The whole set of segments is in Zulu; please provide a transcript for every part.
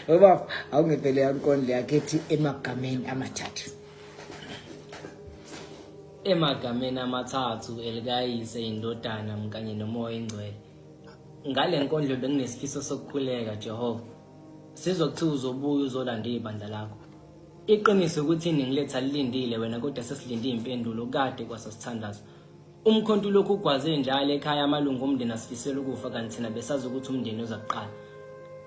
Ubaba awungiphe leya nkondlo yakhe ethi emagameni amathathu. Emagameni amathathu elikayise indodana kanye nomoya ingcwele. Ngale nkondlo benginesifiso sokukhuleka Jehova. Sizwa kuthiwa uzobuya uzolanda ibandla lakho. Iqiniso ukuthi iningi lethu alilindile wena kodwa sesilinde impendulo kade kwasasithandaza. Umkhonto ulokhu ugwaze njalo ekhaya amalungu omndeni asifisela ukufa kanti thina besazi ukuthi umndeni uza kuqala.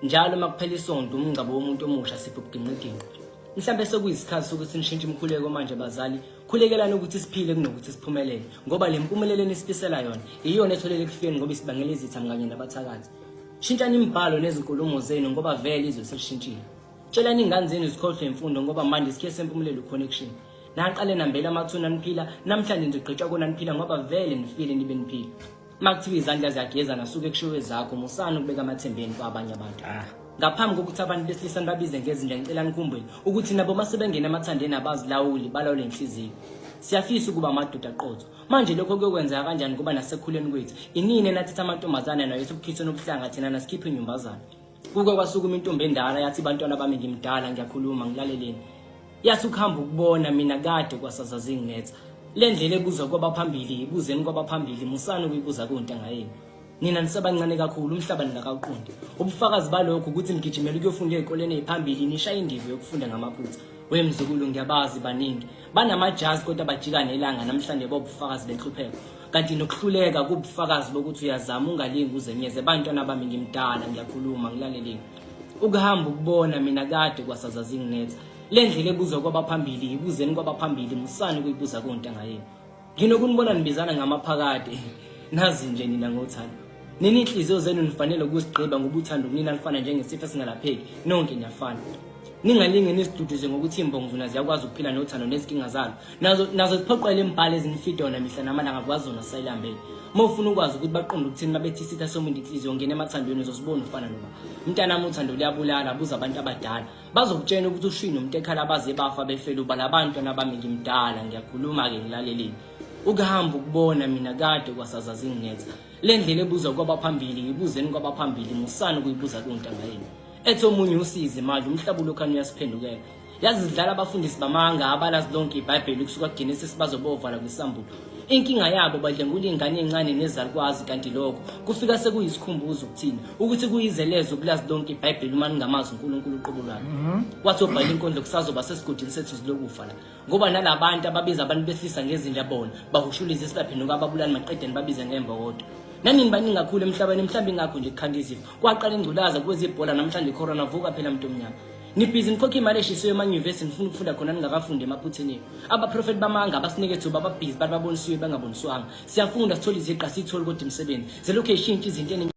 Njalo uma kuphela isonto umngcwabo womuntu omusha sipha ubuginqiginqi. Mhlambe sekuyisikhathi sokuthi nishintshe imikhuleko manje bazali, khulekelani ukuthi siphile kunokuthi siphumelele ngoba le mpumelelo enisifisela yona iyona etholele ekufeni ngoba isibangela izitha kanye nabathakathi. Shintshani imibhalo nezinkulumo zenu ngoba vele izwe selishintshile. Tshelani ingane zenu zikhohlwe imfundo ngoba manje isikhe sempumelelo connection. Naqale nambela amathuna niphila, namhlanje nizogqitshwa kona niphila ngoba vele nifile nibe niphila. Uma kuthiwa izandla ziyageza nasuke kushiwo ezakho, musani ukubeka amathembeni kwabanye abantu. Ah. Ngaphambi kokuthi abantu besilisa nibabize ngezinja ngicela nikhumbule ukuthi nabo uma sebengena emathandeni abazilawuli balawule inhliziyo. Siyafisa ukuba amadoda aqotho. Manje lokho kuyokwenzeka kanjani ngoba nasekukhuleni kwethu inini enathatha amantombazane nayo esukukhithwa nobuhlanga thina nasikhipha inyumbazane. Kuke kwasukuma intombi endala yathi bantwana bami ngimdala ngiyakhuluma ngilaleleni. Yathi ukuhamba ukubona mina kade kwasazazi nginetha. Le ndlela ebuzwa kwabaphambili ibuzeni kwabaphambili musani ukuyibuza kontanga yenu. Nina nisebancane kakhulu umhlaba ningakawuqondi. Ubufakazi balokhu ukuthi nigijimela ukuyofunda ezikoleni eziphambili nishaya indiva yokufunda ngamaphutha. We mzukulu ngiyabazi baningi. Banamajazi kodwa bajika nelanga namhlanje bobufakazi benhlupheko. Kanti nokuhluleka kubufakazi bokuthi uyazama ungalingi uzenyeze. Bantwana bami ngimdala ngiyakhuluma ngilaleleni. Ukuhamba ukubona mina kade kwasazazi nginetha. Le ndlela ebuzwa kwabaphambili ibuzeni kwabaphambili musani ukuyibuza kontanga yenu. Nginokunibona nibizana ngamaphakade nazi nje nina ngothando. Nina inhliziyo zenu nifanele ukuzigqiba ngoba uthando kunina lufana njengesifo esingalapheki nonke niyafana. Ningalinge niziduduze ngokuthi imbongi zona ziyakwazi ukuphila nothando nezinkinga zalo. Nazo nazo ziphoqela imibhalo ezinifida yona mihla namalanga kwazona sayilambele. Uma ufuna ukwazi ukuthi baqonde ukuthini mabethi isitha somuntu inhliziyo ngena emathandweni uzosibona ufana noba. Mntanami uthando luyabulala buza abantu abadala. Bazokutshela ukuthi ushini nomuntu ekhala baze bafa befela uba labantwana bami ngimdala ngiyakhuluma-ke ngilaleleni. Ukuhamba ukubona mina kade kwasazazi nginetha. Le ndlela ebuzwa kwabaphambili ngibuzeni kwabaphambili musani ukuyibuza kontanga yenu. Ethi omunye usizi manje umhlaba ulokhane uyasiphendukela. Yazi zidlala abafundisi bamanga abalazi lonke iBhayibheli kusuka kuGenesis bazobovala kwisambulo. Inkinga yabo badlengula iy'ngane ey'ncane nezalukwazi kanti lokho kufika sekuyisikhumbuzo kuthina ukuthi kuyizeleze ukulazi lonke iBhayibheli uma ningamazi uNkulunkulu uqobo lwakhe. Wathi obhala inkondlo kusazoba sesigodini sethu zilokufa la. Ngoba nalabantu ababiza abantu besilisa ngezinja bona bahushula izisu baphenduka ababulali maqede nibabize ngembokodo. Nanini baningi kakhulu emhlabeni mhlawumbe ingakho nje kukhanda izifo. Kwaqala ingculaza kwezibhola namhlanje icorona vuka phela mntu omnyama. Nibhizi nikhokha imali eshisiwe emanyuvesi nifuna ukufunda khona ningakafundi emaphutheni enu. Abaprofeti bamanga abasinike thuba ababhizi bathi baboniswe bangaboniswanga. Siyafunda sithole iziqa siyithole kodwa imisebenzi. Zelokhu eshintsha izinto eningi.